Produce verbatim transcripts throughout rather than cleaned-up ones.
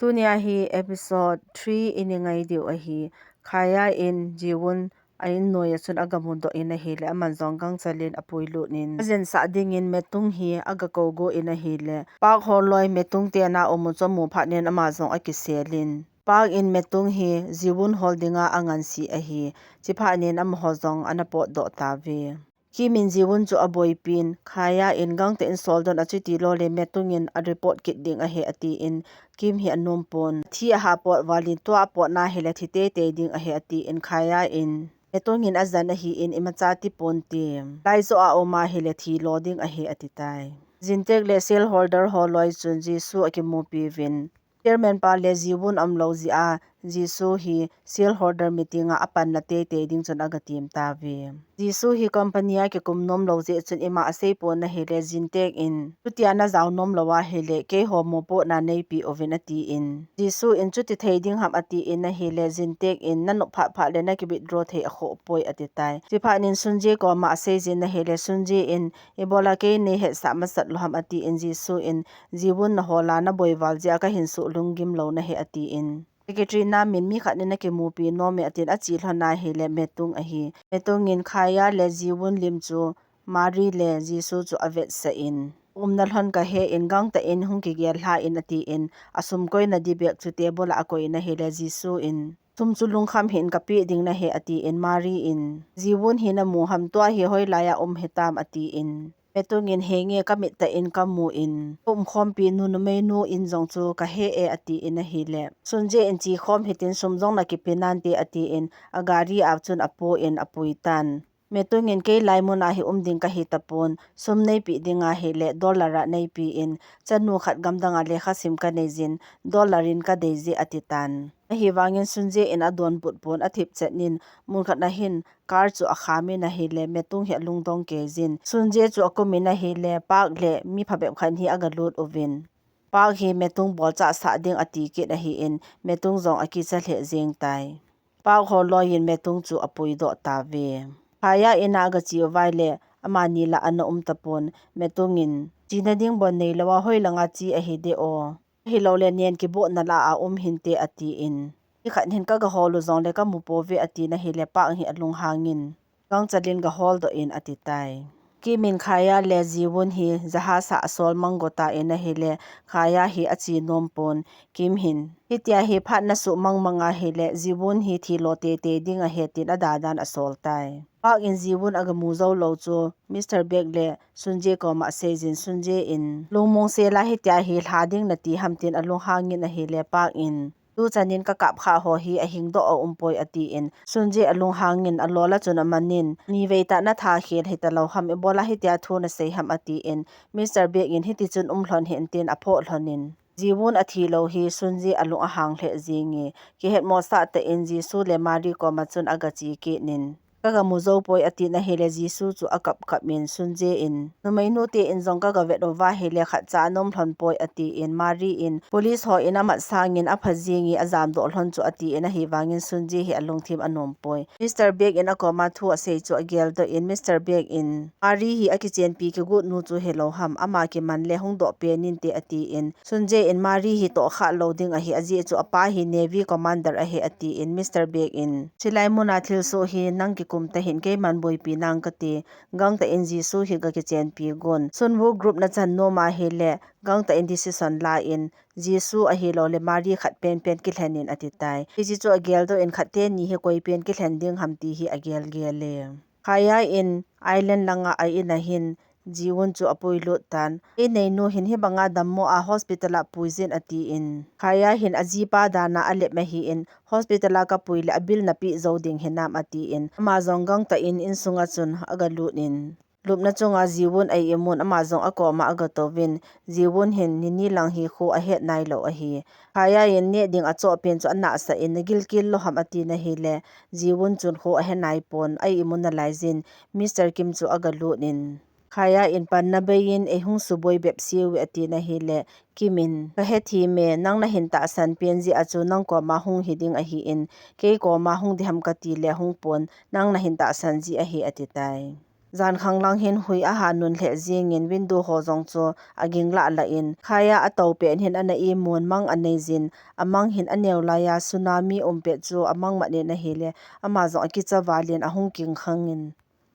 Tunia hi episode three i ngai diu ahi. Khaya in Jiwun a in noiya chun aga mudoh in ahile, aman jong gangchalin apuilut in, ajensah dingin Metung hi aga kougo in ahile, Park holoi Metung te na um u chu amu phat in ama jong akisel in, Park in Metung hi Jiwun hol dinga angansih ahi. Chuphat in amaho jong ana potdoh tauve. Kim in Jiwun chu aboipin, Khaya in gangtah in soldon achuti lou le Metung in a report kit ding ahi atin, Kim hi anom pon. Thi ahapot valin tua apotna hile thi teitei ding ahi atin, Khaya in Metung in ajan ahin, imacha tipon ti. Laijo a um ahile thi lo ding ahi atitai. Jintek le shareholder holoi chun Jisu akimupi uvin, Chairman pa le Jiwun aumlou jeh a, Jisu hi shareholder meeting a apanna teitei ding chun aga tem tauve. Jisu hi company a kikum nomlou jeh chun ima asei pon ahile, Jintek in, chutia najao nomlou ahile, keiho mopohna neipe uvin atin, Jisu in, chuti thei ding ham atin ahile, Jintek in, nanop phat phat le naki withdraw thei akhoh poi atitai. Chuphat in Sunje koma asei jin ahile, Sunje in, ibola kei neihetsah masat lou ham atin, Jisu in, Jiwun nahol a naboi val jeh a kahin suh lunggim lou nahi atin, Secretary na min mi khat in akimupi nom e atin ache lhon ahile Metung ahi. Metung in Khaya le Jiwun lim chu Mari le Jisu chu avetsah in, umna lhon kahe in gangtah in hung kigel lha in atin, asum koina di bag chu table a akoi in ahile Jisu in, sum chu lungkham hih in kapeh ding nahi atin, Mari in, Jiwun hi namu ham, tua hi hoilai a um hitam atin, Metung in, henge, kamit tah in kamu in, umkhompi nu numeinu in jong chu kahe e atin ahile, Sunje in, chekhom hitin, sum jong nakipe nante atin, agari a chun apo in apui tan. Metung in, kei lai mun a hi um ding kahi tapon, sum neipe ding ahile dollar a neipe in, chanu khat gamdang a lekha sim kanei jin, dollar in kadei je ati tan. Ahivangin Sunje in adonbut pon, athip chet in, mun khat a hin car chu akham in ahile, Metung hi alungdong kei jin. Sunje chu akum in ahile, Park le mi phabep khat hi aga lut uvin, Park hi Metung bolchah sah ding ati kit ahin, Metung jong akicha lheh jeng tai. Park holoi in Metung chu apuidoh tauve. Khaya in a aga che uva ahile, amani la ana um tapon, Metung in, chena ding bon neilou a hoilang a che ahi de o. Ahilou le nen kibohna la a um hinte atin, mi khat hin kaga hol u jongle kamu pouve atin ahile, Park hi alunghang in, gangchal in gaholdoh in ati tai. Kim in Khaya le Jiwun hi jahas a asol mang go tan ahile, Khaya hi ache nom pon. Kim hin, hitia hi phat nasuh mang mang ahile, Jiwun hi thi lo teitei ding ahi tin ada dan asol tai. Park in Jiwun aga mu jou lou chu Mister Baek le Sunje koma asei jin, Sunje in, lungmong sel a hitia hi lha ding nati ham tin alunghang in ahile, Park in, tuchan in kakap kha ho hi ahingdoh a um poi atin, Sunje alunghang in alol a chun aman in, nivei tah natha khel hita lou ham, ibola hitia thu nasei ham atin, Mister Baek in, hiti chun um lhon hih in tin aphoh lhon in, Jiwun athi lou hi Sunje alung ahang lheh jeng e, kihetmosah tah in Jisu le Mari koma chun aga che kit in, kaga mu jou poi atin ahile, Jisu chu akap kap in, Sunje in, numeinu te in jong kaga vet uva ahile khatcha ana um lhon poi atin, Mari in, police ho in amat sang in apha jeng e, ajamdoh lhon chu atin, ahivangin Sunje hi alungthim anom poi. Mister Baek in akoma thu asei chu ageldoh in, Mister Baek in, Mari hi akichenpi kigot nu chu hilou ham, ama kiman le hungdoh pen inte atin, Sunje in, Mari hi tohkhah lou ding ahi, ajeh chu apa hi Navy commander ahi atin, Mister Baek in, chulai mun a thilsoh hi nang kikum tahih in, keiman boipi nang kati, gangtah in Jisu hi gakichenpi gon. Sunwoo group nachan nom ahile, gangtah in decision la in, Jisu ahilou le Mari khat penpen kilhen in ati tai. Hiche chu ageldoh in, khat teni hi koi pen kilhen ding ham ti hi agel gel e. Khaya in island langa a in a hin Jiwun chu apuilut tan. Eineinu hin hibanga dammo a hospital a pui jin atin, Khaya hin ajipa dan a alep ahin, hospital a kapui le abil napeh jou ding hinam atin, ama jong gangtah in insunga chun aga lut in, lupna chunga Jiwun a imun ama jong akoma aga touvin, Jiwun hin nini lang hi kho ahet nailou ahi. Khaya in neh ding achoh pen chu anahsah in, nagilkel lou ham atin ahile, Jiwun chun kho ahe naipon, a imun nalai jin, Mister Kim chu aga lut in, Khaya in, panna bei in eihung suboi bep seuve atin ahile, Kim in, kahethem e, nang nahin tahsan pen jeh a chu nang koma hung hi ding ahin, kei koma hung ding ham kati le hung pon, nang nahin tahsan jeh ahi ati tai. Jankhang lang hin hui aha nun lheh jingin window ho jong chu aging lah lah in, Khaya ato pet hin ana imun mang anei jin, amang hin aneo laiya tsunami um pet chu amang mat in ahile, ama jong akicha val in ahung kingkhang in.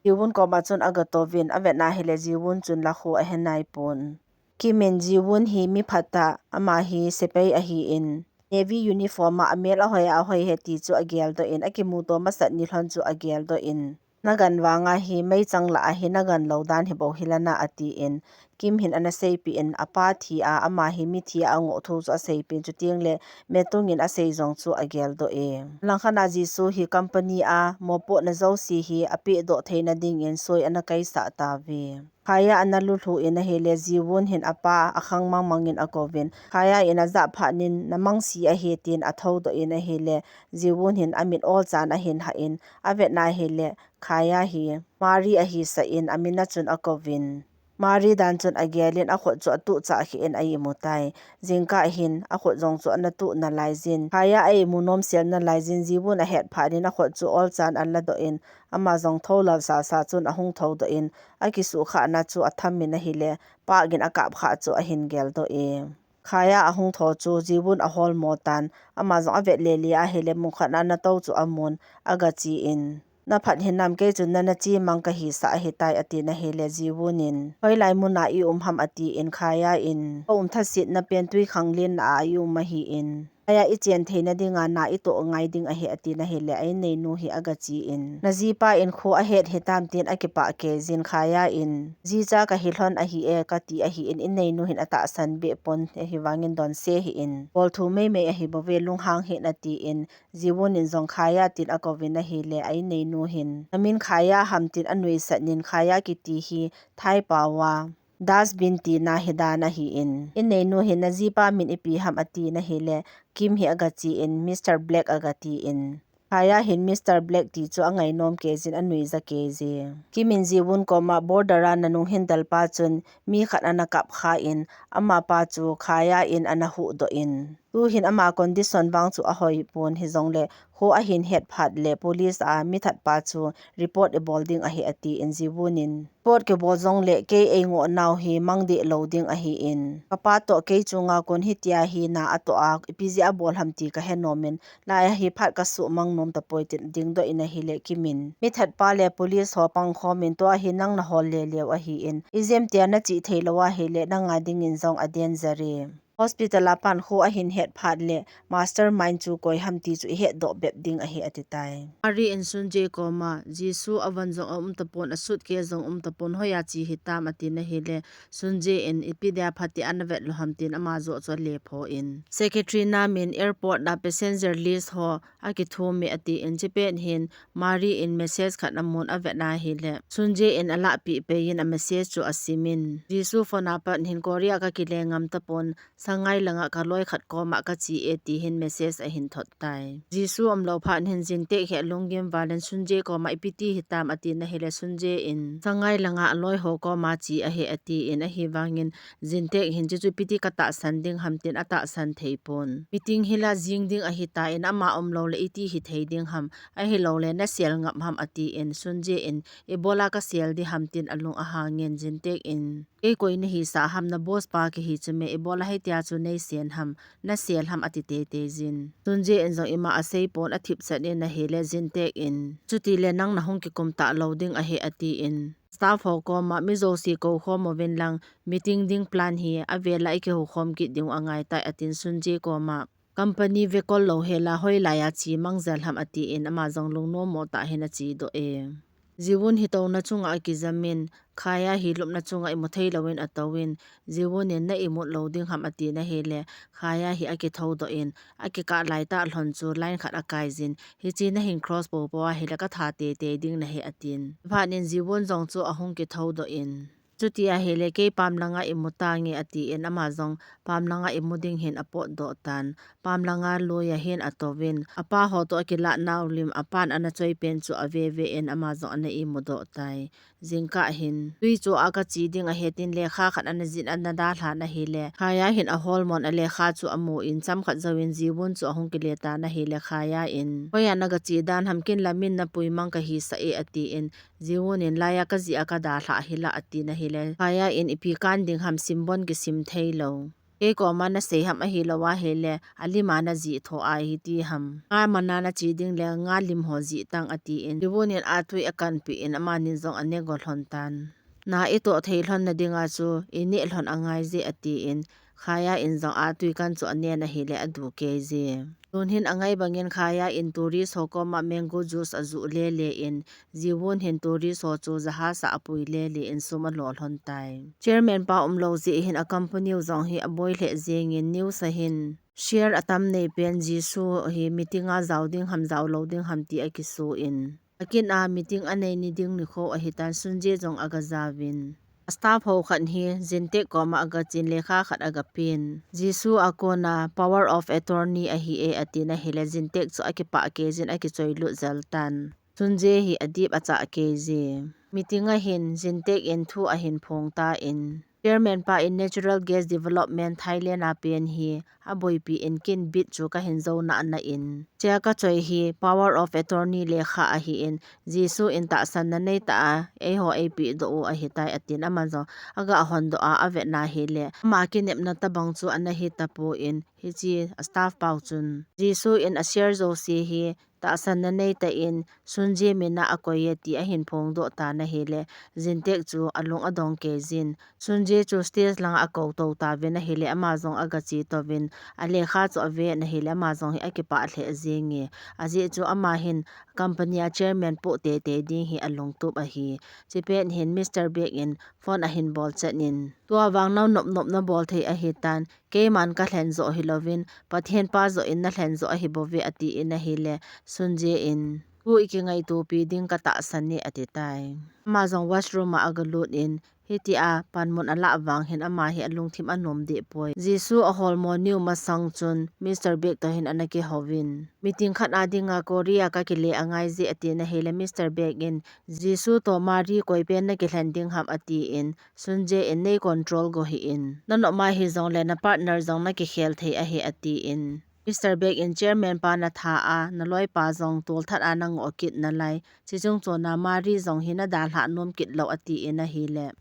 Jiwun koma chun aga touvin, avet na hile Jiwun chun la khu ahe nai pon. Kim in Jiwun hi mi phatah, ama hi sepai ahin, Navy uniform a amel ahoi a ahoi ahi ti chu agel doh in, akimuto masat ni lhon chu agel doh in. Nagan vanga hi meichang lah a hi nagan lou dan hi bou hi lana atin, Kim hin ana seipeh in, apa thi a, ama hi mithi a angoh thu chu aseipeh in, chuteng le metung in asei jong chu agel doh e. Langkhat a Jisu hi company a mopohna jouse hi apeh doh theina dingin soi ana kaisah tauve. Khaya ana lulhu in ahile, Jiwun hin apa akhang mang mang in akouvin, Khaya in ajah phat in, na mang si ahi tin athou doh in ahile, Jiwun hin amit olchan ahin hah in, avet na hile, Khaya hi Mari ahi sah in, amin a chun akouvin. Mari dan chun agel in akhut chu atuh chah kheh in a imu tai. Jingkah hin akhut jong chu ana tuh nalai jin. Khaya a imu nom sel nalai jin, Jiwun ahet phat in akhut chu olchan ala doh in, ama jong thou lal sasa chun ahung thou doh in, akisuh khah na chu atham in ahile, pak in akap khah chu ahin gel doh e. Khaya ahung thou chu Jiwun ahol mo tan, ama jong avet le le ahile, mun khat a natou chu amun, aga chi in. Na phat hinam, kei chun nana chi mang kahi sah ahi tai, atin ahile, Jiwun in, hoilai mun a i um ham, atin, Khaya in, ka um thasetna pen twikhanglen a i um ahin, Khaya i chen theina dinga na i toh ngai ding ahi, atin ahile, a inneinu hi aga chi in, na jipa in kho ahet hitam, tin akipah kei jin, Khaya in, jicha kahi lhon ahi e, kati ahin, inneinu hin atahsan beh pon, ahivangin donse hih in, bol thu mei mei ahi bouve, lunghang hih in, atin, Jiwun in jong Khaya tin akouvin ahile, a inneinu hin, na min Khaya ham, tin anuisat in, Khaya kiti hi Thai pao a dustbin tina hi dan ahin, inneinu hin, na jipa min ipi ham, atin ahile, Kim hi aga chi in, Mister Black aga tin, Khaya hin Mister Black ti chu angai nom kei jin, anuija kei je. Kim in Jiwun koma, border a nanung hin del pa chun mi khat ana kap kha in, amapa chu Khaya in ana huh doh in, tu hin ama condition vang chu ahoi pon, hijongle kho ahin het phat le police a mi that pa chu report ibol ding ahi, atin, Jiwun in, report kibol jongle kei eingoh nau hi mang deh lou ding ahin, kapa toh kei chunga kon hitia hi na atoh a, ipi jeh a abol ham ti kahe nom in, lai a hi phat kasuh mang nom tapoi, tin dingdoh in ahile, Kim in, mi that pa le police ho pang khom in, tua hi nang nahol le leu ahin, ijemtia nachi thei lou ahile, nanga dingin jong a danger e. Hospital a pan kho ahin het phat le, mastermind chu koi ham ti chu ihet doh bep ding ahi, ati tai. Mari in Sunje koma, Jisu a van jong aum tapon, a suitcase jong um tapon, hoiya chi hitam, atin ahile, Sunje in, ipi dia phat a navet lou ham, tin ama joh chu ale pho in, secretary Nam in airport a passenger list ho akithum e, atin, chipet hin Mari in message khat amun, avet na hile, Sunje in alahpeh pei in a message chu asim in, Jisu phone a pat hin, Korea kakile ngam tapon, Sangai langa kaloi khat koma kache e, ti hin message ahin thot tai. Jisu umlou phat hin Jintek hi alunggim val in Sunje koma, ipi ti hitam, atin ahile, Sunje in, Sangai langa aloi ho koma che ahi, atin, ahivangin Jintek hin, chuchu ipi ti katahsan ding ham, tin atahsan thei pon. Meeting hi la jing ding ahi tan, ama umlou le iti hithei ding ham, ahilouleh nasel ngap ham, atin, Sunje in, ibola kasel ding ham, tin alung ahang in, Jintek in, kei koi nahisah ham, na boss pa kahi chu me, ibola hitia chu neisen ham, nasel ham, ati teitei jin. Sunje in jong ima asei pon, athipchet in ahile, Jintek in, chutile nang nahung kikum talou ding ahi, atin, staff ho koma, mi jouse koukhom uvin lang, meeting ding plan hi avela ikihoukhom kit diu angai tai, atin, Sunje koma, company vekol lou hela hoilai a che mang jel ham, atin, ama jong lungnom mo tah hin achedoh e. Jiwun hi touna chunga akijam in, Khaya hi lupna chunga imu thei louvin atouvin, Jiwun in na imut lou ding ham, atin ahile, Khaya hi akithou doh in, akikah lai tah lhon chu line khat akai jin, hiche nahin cross popo ahile katha teitei ding nahi, atin. Phat in Jiwun jong chu ahung kithou doh in, chuti ahile, kei pam langa imu tange, atin, ama jong pam langa imu ding hin apotdoh tan. Pam langa lui a hin atouvin, apa ho toh akilah nau lim, apan ana choi pen chu aveve in, ama jong ana imudoh tai. Jingkah hin tui chu a kache ding ahi tin lekha khat ana jih ana dalha na hile, Khaya hin a hormone a lekha chu amu in chomkhat jouvin Jiwon chu ahung kile tan ahile, Khaya in, "Hoiya naga che dan ham, kin lamin napui mang kahi sah e," ati in, Jiwon in, "Laiya kajih a kadalha hi la," ati na hile, Khaya in, "Ipi kan ding ham, simbon kisim thei lou. Kei koma nasei ham ahilou ahile, alim a najih tho ahi ti ham. Nga mana nache ding le, nga lim ho jih tang," ati in, Jiwon in atui akanpi in, amanin jong ane go lhon tan. "Na itoh thei lhon na dinga chu, ineh lhon angai je," ati in, Khaya in jong atui kan chu ane na hile, adu kei je. Tun hin angai bangin Khaya in tourist ho koma mango juice ajuh lele in, Jiwon hin tourist ho chu jahas a apui lele in sum alo lhon tai. Chairman pa umlou jeh hin a company u jong hi aboi lheh jengin news a hin share atam nei pen Jisoo hi meeting a jao ding ham jao lou ding ham ti akiso in. Akin a meeting anei ni ding nikho ahitan Sunjae jong aga jaovin. A staff ho khat hi Jintaek koma aga chen lekha khat aga pen. Jisoo a kona power of attorney ahi e ati na hile Jintaek chu akipah kei jin akichoi lut jel tan. Sunjae hi adip achah kei je. Meeting a hin Jintaek in thu ahin phong tan, Chairman pa in natural gas development Thailand a pen hi aboipi in kin bid chu kahin jou nana in, chea kachoi hi power of attorney lekha ahi in, Jisoo in tahsan na nei tah a, eiho eipeh doh u ahitai atin, ama jong aga hon doh a, avet na hile, ama kinepna tabang chu ana hi tapon, hiche a staff pau chun Jisoo in a share jouse hi tahsan na nei tah in, Sunjae min a akoi e ti ahin phong doh tan ahile, Jintaek chu alung adong kei jin. Sunjae chu stage lang a akou to tauvin ahile, ama jong aga che touvin, a lekha chu ave na hile, ama jong hi akipah lheh jenge. Ajeh chu ama hin company a chairman poh teitei ding hi alungtup ahi. Chupet hin Mister Baek in phone ahin bol chet in, "Tua vang nao nop nop nabol thei ahitan, keiman kalhen joh hilouvin, Pathen pa joh in nalhen joh ahi bouve," ati in ahile, Sunjae in, "Thu ikingaito pi ding katahsan e," ati tai. Ama jong washroom a aga lut in, hitia panmun alah vang hin ama hi alungthim anom deh poi. Jisoo a hormone niu masang chun Mister Baek toh hin ana kihouvin, "Meeting khat a dinga Korea kakile angai je," ati na hile, Mister Baek in, "Jisoo toh Mari koi pen nakilhen ding ham," ati in, Sunjae in, "Nei control go hih in. Nanop ma hijongle na partner jong nakikhel thei ahi," ati in, Mister Baek in, "Chairman pa natha a, naloi pa jong tolthat a nangoh kit nalai. Chuche chung chon a Mari jong hi nadalhah nom kit lou," ati in ahile,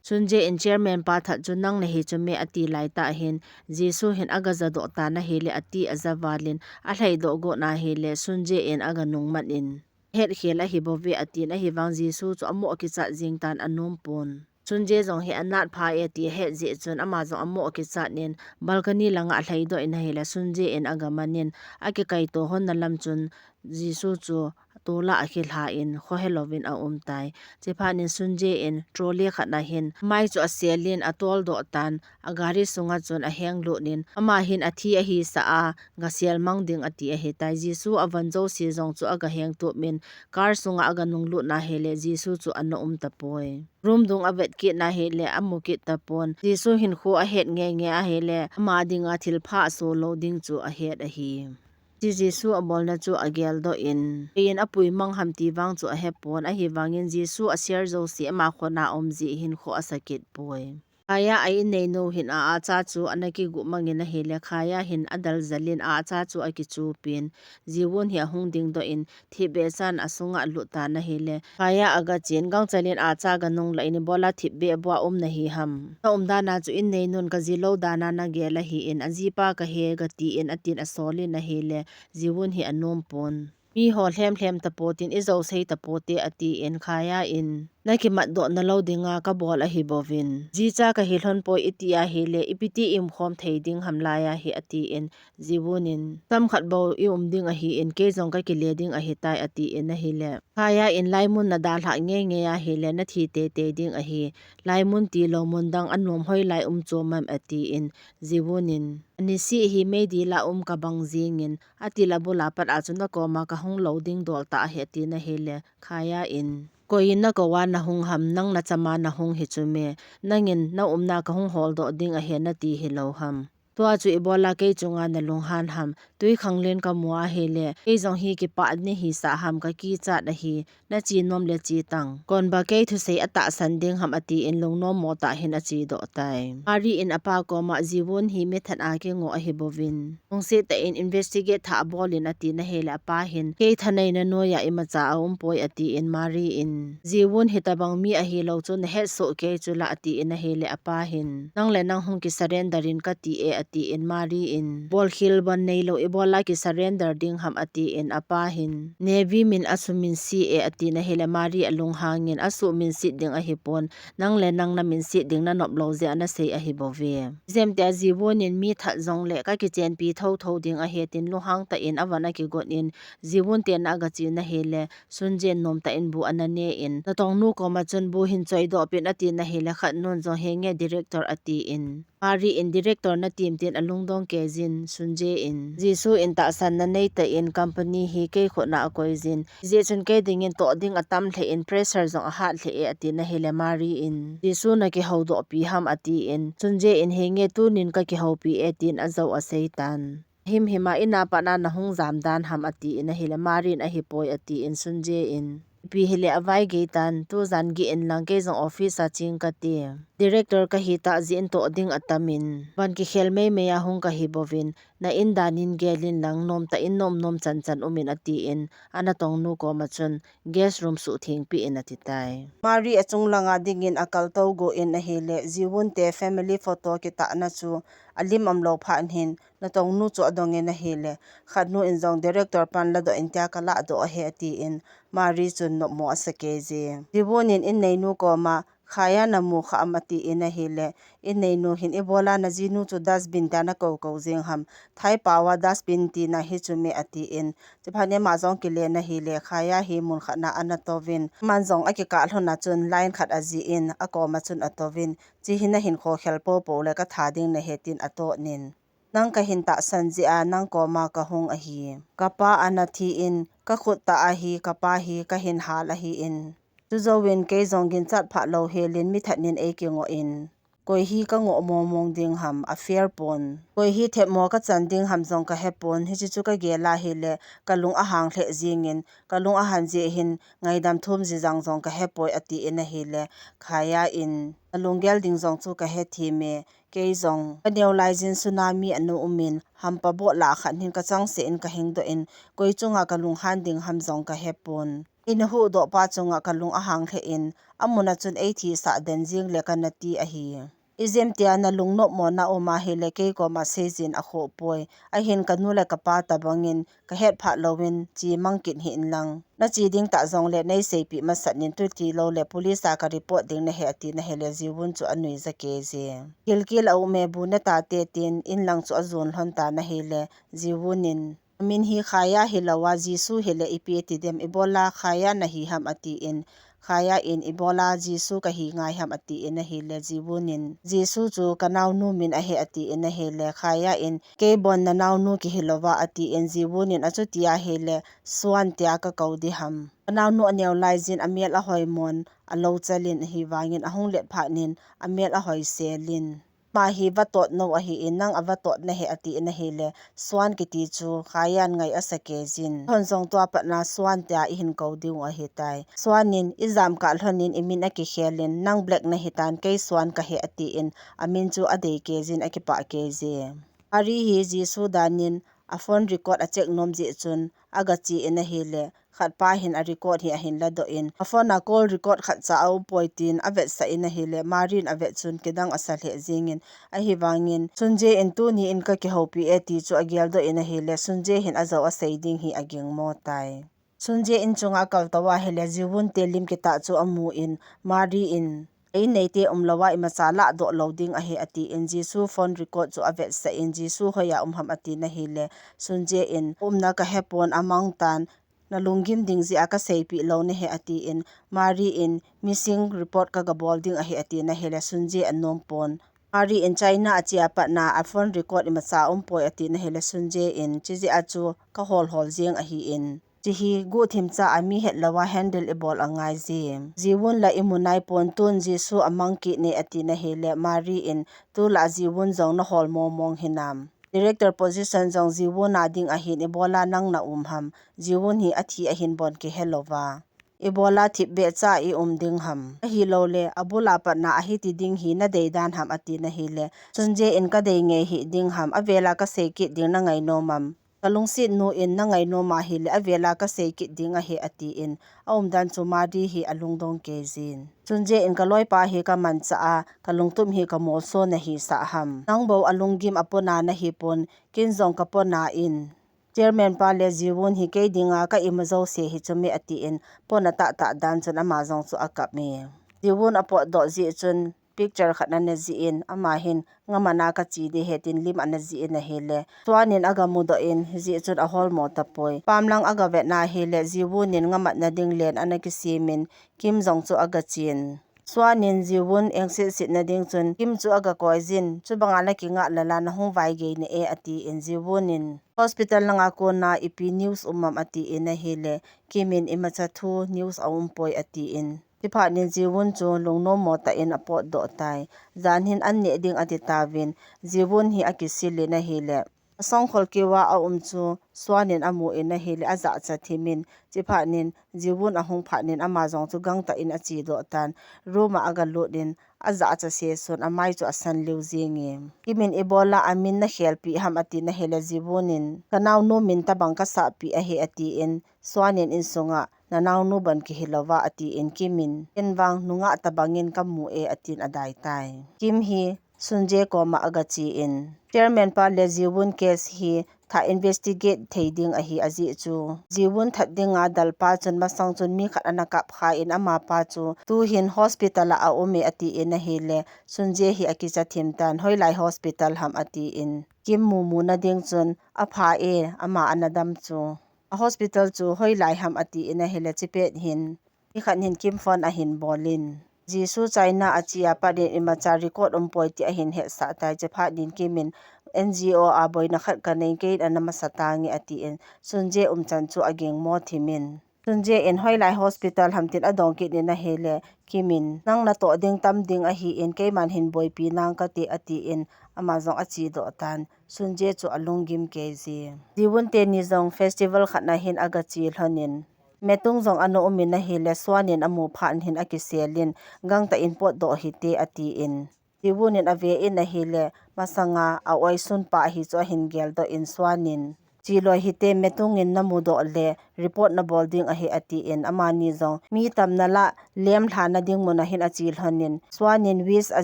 Sunjae in, "Chairman pa that chu nang nahi chu me," ati lai tah hin, Jisoo hin aga jadoh tan ahile, ati aja val in, alhaidoh got na hile, Sunjae in aga nungmat in, "Hetkhel ahi bouve," atin, ahivang Jisoo chu amoh kichat jing tan anom pon. Sunjae jong hi anat pha e ti ahet jeh chun ama jong amoh kichat in balcony langa alhaidoh in ahile, Sunjae in aga man in, akikaito hon na lam chun Jisoo chu tol a akilha in khohelouvin aum tai. Chuphat in Sunjae in trolley khat na hin amai chu asel in atol doh tan, agari sunga chun aheng lut in, ama hin athi ahi sah a, gasel mang ding ati ahitai. Jisoo avon jouse jong chu aga heng tup in, car sunga aga nung lut na hile, Jisoo chu ana um tapoi. Room dung avet kit na hile, amu kit tapon. Jisoo hinkho ahet ngei ngei ahile, ama dinga thilpha aso lou ding chu ahet ahi. Hiche Jisoo abolna chu agel doh in, koi in apui mang ham ti vang chu ahepon, ahivangin Jisoo a share jouse ama khut a um jeh hin kho asa kit poi. Khaya a inneinu hin a acha chu ana kiguh mang in ahile, Khaya hin adal jal in a acha chu akichupin, Jiwon hi ahung dingdoh in, thipbeh chan asunga alut tan ahile, Khaya aga chen gangchal in acha ga nung lah in, "Ibola thipbeh bua um nahi ham? Na umdan a chu inneinun kajilou dan a nagel ahi in, ajipa kahi e gati in," atin asol in ahile, Jiwon hi anom pon. "Miho lhem lhem tapo tin, ijou sei tapo te," ati in, Khaya in, "Nakimat doh nalou dinga kabol ahi bouvin. Jicha kahi lhon poi iti ahile, ipiti i-umkhom thei ding ham laiya hi," ati in, Jiwon in, "Chomkhat bou i-um ding ahi in, kei jong kakile ding ahitai," ati in ahile, Khaya in, "Laimun nadalhah ngei ngei ahile, nathi teitei ding ahi. Laimun tilou mun dang anom hoilai um chom em?" ati in, Jiwon in, "Anisih hi meidil a um kabang jing in, atil abul a pat a chu nakoma kahung lou ding dol tah ahi," ati na hile, Khaya in, "Koi in nakou a nahung ham, nang nachama nahung hi chu me, nangin na umna kahung holdoh ding ahi nati hilou ham? Tua chu ibola kei chunga nalunghan ham, tui khanglen kamu ahile, kei jong hi kipah nahisah ham kakichat ahi, nache nom le che tan. Konba kei thusei atahsan ding ham atin lungnom mo tah hin achedoh tai. Mari in apa koma Jiwon hi mithat a kingoh ahi bouvin. Lungset tah in investigate thah abol in ati nahile apa hin, kei thanei na noiya imacha aumpoi atin Mari in, Jiwon hitobang mi ahilou chu nahetsoh kei chula atin ahile apa hin, nang le nang hung kisurrender in kati e atin Mari in, bolkhel bon neilou ibola kisurrender ding ham atin apa hin, Navy min asuminse e ati nahile Mari alunghang in asuhminset ding ahipon, nang le nang naminset ding nanop lou jeh a nasei ahi bouve. Jemtia Jiwon in mithat jongle kakichenpi thotho ding ahi tin lunghang tah in avan akigot in, Jiwon te na agache nahile, Sunje in nomtah in bu ana ne in, natong nu koma chun bu hin choidoh pin ati nahile, khat nun jong henge director atin, Mari in director natim tin alungdong kei jin, Sunje in, Jisu in tahsan nanei tah in company hi kei khut na akoi jin, hijeh chun kei dingin toh ding atam lheh in pressure jong ahat lheh e ati nahile, Mari in, Jisu nakihoudoh pi ham atin, Sunje in henge tunin kakihoupi e tin ajou asei tan. Himhim a in a pat na nahung jam dan ham atin ahile, Mari in ahipoi atin Sunje in, ipi hile avaigei tan, tujan geh in lang kei jong office a cheng kate. Director kahi tah jeh in toh ding atam in, van kikhel meimei a hung kahi bouvin, na in dan in gel in lang nomtah in nom nom chan chan um in atin, anatong nu koma chun guest room suhthengpi in ati tai. Mari achung langa dingin akaltou go in ahile, Jiwon te family photo kitahna chu alim umlou phat hin, natong nu chu adong in ahile, khat nu in jong director pan ladoh in tia kalahdoh ahi atin, Mari chun nopmo asa kei je. Jiwon in inneinu koma, Khaya namu kha am atin ahile, inneinu hin ibola najinu chu dustbin tia nakou kou jing ham, Thai pao a dustbin tina hi chu me atin, chuphat in ama jong kile nahile, Khaya hi mun khat na ana touvin, aman jong akikah lhon a chun line khat ajih in, akoma chun atouvin, chi hi nahin khokhel popo le katha ding nahi tin atoh in. Nang kahin tahsan jeh a nang koma kahung ahi. Kapa ana thi in, kakhut tah a hi kapa hi kahin hal ahin. Chujouvin kei jong ginchat phah louhel in mithat nin eikingoh in. Koi hi kangoh mongmong ding ham, a fair pon. Koi hi themmo kachan ding ham jong kahepon, hiche chu kagel ahile, kalung ahang lheh jingin, kalung ahan jeh hin, ngaidam thum jijang jong kahepoi atin ahile, Khaya in, nalunggel ding jong chu kahethem e, kei jong, kaneo laijin tsunami ana um in, hampa boh lah khat hin kachangseh in kahingdoh in, koi chunga kalunghan ding ham jong kahepon. Eina huhdoh pa chunga kalung ahang lheh in, amun a chun eithisah den jing le kana ti ahi. Ijemtia nalung nopmo na um ahile kei koma seijin akhoh poi. Ahin kanu le kapa tobangin kahet phah louvin che mang kit hih in lang. Nache ding tah jongle neiseipeh masat in, chuti loule police a kareport ding nahi atin ahile Jiwon chu anuija kei je. Gilkel a um e bu netate tin inlang chu ajon lhon tan ahile Jiwon in, amin hi Khaya hilou a, Jisu hile ipi ati dem, ibola Khaya nahi ham atin, Khaya in ibola Jisu kahi ngai ham atin ahile, Jiwon in, Jisu chu kanaonu min ahi atin ahile, Khaya in, kei bon nanaonu kihi louva atin, Jiwon in, achuti ahile, Swan tia kakou ding ham. Kanaonu aneo laijin amel ahoimon, alou chalin ahivangin, ahung let phat in, amel ahoiselin. Ama hi vatot nou ahin, nang avatot nahi atin ahile, Swan kiti chu Khayan ngai asa kei jin. Hon jong tua pat na Swan tia ihin kou diu ahitai. Swan in ijam kah lhon in imin akikhel in, nang Black nahi tan kei Swan kahi atin, amin chu adei kei jin akipah kei je. Mari hi Jisu dan in a phone record a check nom jeh chun, agache in ahile, khat pa hin a record hi ahin ladoh in, a phone a call record khat cha aum poi tin avetsah in ahile, Mari in avet chun kidang asa lheh jingin, ahivangin, Sunje in tuni in kakihoupi e ti chu ageldoh in ahile, Sunje hin ajou asei ding hi agingmo tai. Sunje in chunga akaltou ahile, Jiwon te lim kitah chu amun, Mari in, ei neite umlouva imacha lahdoh lou ding ahi atin, Jisu phone record chu avetsah in, Jisu hoiya um ham atin ahile, Sunje in, umna kahepon amang tan, nalunggim ding jeh a kaseipeh lou nahi atin, Mari in, missing report kagabol ding ahi atin ahile, Sunje anom pon. Mari in China ache a pat na a phone record imacha umpoi atin ahile, Sunje in, chujeh a chu kahol hol jeng ahin. Chihi guhthim cha a mi het lou a handle i bol a ngai jim. Jiwun la i mu nai pon tun Jisu a mang kit ne a ti na hile Mari in tu la Jiwun jong na hol mong mong hinam. Director position jong Jiwun a ding ahin i bol a nang na um ham. Jiwun hi a thi ahin bon ki he lou va. I bol a thip be cha i um ding ham. Ahi lou le, a bul a pat na a hiti ding hi na dei dan ham a ti na hile. Sunje in ka dei ngei hi ding ham. A vel a ka sei kit ding na ngai nom am. Ka lungsit nu in na ngai nom a hile, a vel a ka sei kit ding ahi a ti in. A um dan chu Mari hi a lungdong kei jin. Sunje in ka loi pa hi ka man cha a, ka lungtum hi ka mol so na hi sa ham. Nang bo a lunggim a pon a na hi pon, kin jong ka pon a in. Chairman pa le Jiwun hi kei ding a ka i ma jo se hi chu me a ti in, pon a tah tah dan chun ama jong chu a kap me. Jiwun a pot doh ji chun picture khat na ne ji in, ama hin nga man a ka chi di he tin lim a na ji in a hile. Suan in a ga mu doh in, ji chun a hol mo ta poi. Pam lang a ga vet na hile, Jiwun in nga mat na ding len a na ki sim in, Kim jong chu a ga chin. Suan in Jiwun eng sit sit na ding chun, Kim chu a ga koi jin, chu bang a na ki nga la la na hung vai gei ne e a ti in Jiwun in. Hospital lang a kon a i pi news um am a ti in a hile, Kim in i ma cha thu news a um poi a ti in. Ti phat nin Jiwun chu lungnom mo ta in a pot doh tai. Jan hin an ne ding a ti ta vin, Jiwun hi a ki sil in a hile. A songkhol keu a a um chu Suan in a mu in a hile a jahcha thim in, chi phat nin Jiwun a hung phat nin ama jong chu gangtah in a chi doh tan, room a a ga lut in a jahcha se sun a mai chu a san liu jing e. Kim in i bol a a min na khel pi ham a ti na hile Jiwun in, ka naunu min ta bang ka sah pi a he a ti in, Suan in insung a na naunu ban ki hi lou va a ti in Kim in, ken vang nungah ta bang in ka mu e a tin a dai tai. Kim hi Sunje kom a a ga chi in, Chairman pa le Jiwun case hi tha investigate thei ding ahi a ji chu. Jiwun that ding a dal pa chun masang chun mi khat a na kap kha in ama pa chu tu hin hospital a a um e a ti in a hile Sunje hi a ki cha thim tan, hoilai hospital ham a ti in. Kim mu mu na ding chun a pha e ama a na dam chu. A hospital chu hoilai ham a ti in a hile chi pet hin. Ni khat hin Kim phone a hin bol in, Jisu China a chi a pat in i ma cha record um poi ti a hin hetsah tai, chi phat nin Kim in N G O a boina khat ka nei kei in a na masa ta nge a ti in, Sunje um chan chu a ging mo thim in. Sunje in hoilai hospital ham tin a dong kit in a hile, Kim in, nang na toh ding tam ding ahi in, keiman hin boipi nang ka ti a ti in, ama jong a chi doh tan, Sunje chu a lunggim kei ji. Jiwun te ni jong festival khat na hin a ga chi lhon in, Metung jong a na um in a hile, Suan in a mu phat hin a ki sel in, gangtah in pot doh hi te a ti in. Jiwun in a ve in a hile, masang a a oi sun pa hi chu a hin gel doh in Suan in. Chi loi hi te Metung in na mu doh le, report na bol ding ahi a ti in, ama ni jong. Mi tam na la, lem hla na ding mun a hin a chi lhon in. Suan in wish a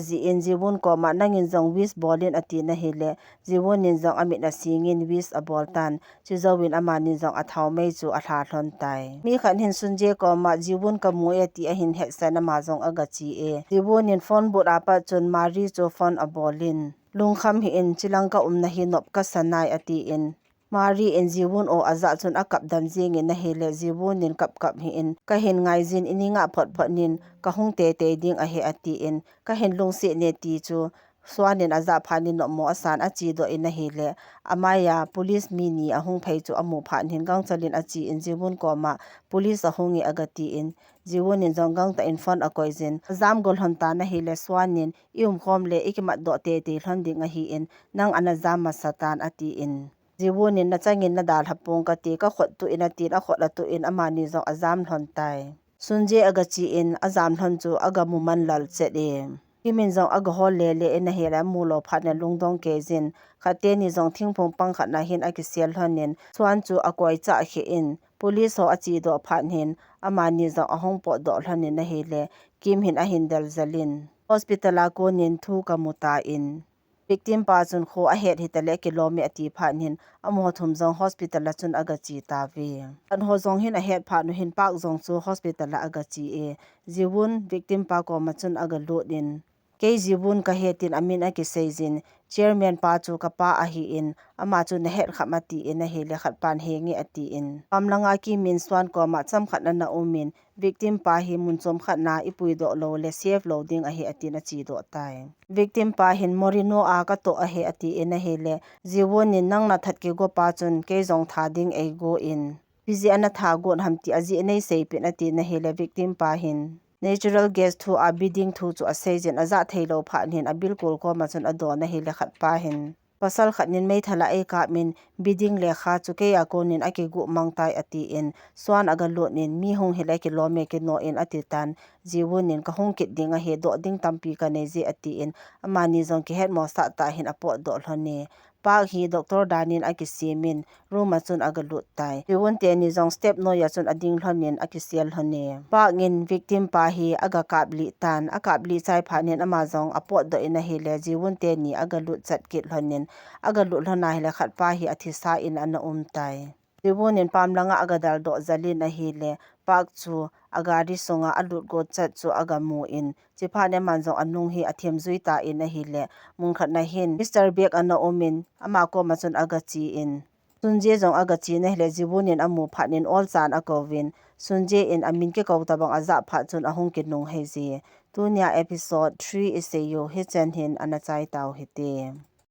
ji in, Jiwun kom a nang in jong wish bol in a ti na hile, Jiwun in jong a mit a sing in wish a bol tan. Chi jou in ama ni jong a thau mei chu a hla lhon tai. Mi khat hin Sunje kom a Jiwun ka mu e ti a hin hetsan ama jong a ga chi e. Jiwun in phone but a pat chun Mari chu phone a bol in. Lungkham hi in chi lang ka um na hi nop ka sa nai a ti in. Mari in Jiwun o a ja chun a kap dam jing in a hile Jiwun in kap kap hi in. Ka hin ngai jin i ni nga phot phot nin ka hung te te ding ahi a ti in. Ka hin lungsi ne ti chu Suan in a ja phat nin nop mo a san a chi doh in a hile. A mai a police mi ni a hung phei chu a mu phat nin gangchal in a chi in Jiwun kom a police a hung e a ga ti in. Jiwun in jong gangtah in phone a koi jin. A jam gol lhon tan a hile Suan in i um khom le i ki mat doh te te lhon ding ahi in nang a na jam masa tan a ti in. Jiwun in na chang in na dal ha pong ka ti ka khot tu in a tin a khot a tu in ama ni jong a jam lhon tai. Sunje a ga chi in a jam lhon chu a ga mu man lal chet e. Kim in jong a ga hol le le in a hile a mu lo phat na lungdong kei jin. Khat te ni jong thingphung pang khat na hin a ki sel lhon in Suan chu a koi cha khi in. Police ho a chi doh phat hin ama ni jong a hung pot doh lhon in a hile Kim hin a hin del jal in. Hospital a kon in thu ka mu ta in. Victim pa chun kho a het hi ta le ki lom e a ti phat hin a mo thum jong hospital a chun a ga chi ta ve. An ho jong hin a het phat nu hin Pak jong chu hospital a a ga chi e. Jiwun victim pa kom a chun a ga lut in. Kei Jiwun ka he tin a min a ki sei jin. Chairman pa chu ka pa ahi in. Ama chu na het kham a ti in a hile khat pan he nge a ti in. Pam lang a Kim in Suan kom a cham khat na na um in. Victim pa hi mun chom khat na i pui doh lo le save lo ding ahi a tin a chi doh tai. Victim pa hin Morino a ka toh ahi a ti in a hile, Jiwun in nang na that ki go pa chun kei jong tha ding ei go in. Ipi jeh a ana tha got ham ti ajeh nei seipeh in ati in ahile victim pa hin natural gas thu a bidding thu chu asei jin ajah thei lou phat in abilkol koma chun adon ahile khat pa hin pasal khat in meithal a eikap in bidding lekha chu kei a kon in akiguh mang tai ati in suan aga lut in mi hung hile kilom e kino in ati tan. Jiwun in kahung kit ding ahi, doh ding tampi kanei je ati in amani jong kihetmo sah tah in apotdoh lhon e. Park hi doctor dan in akisem in room a chun aga lut tai. Jiwun teni jong step noi a chun ading lhon in akisel lhon e. Park in victim pa hi aga kaplih tan, akaplih chai phat in ama jong apotdoh in ahile Jiwun teni aga lut chat kit lhon in aga lut lhon ahile khat pa hi athisa in ana um tai. Jiwun in pam langa aga daldoh jel in ahile Park chu agari sunga alut got chat chu aga mu in chuphat in aman jong anung hi athem jui tan ahile mun khat na hin Mister Baek ana um in ama koma chun aga che in Sunjae jong aga che in ahile Jiwun in amu phat in olchan akouvin Sunjae in amin kikou tabang ajah phat chun ahung kinung hei je. Tunia episode three isei u hichan hin ana chai tau hite.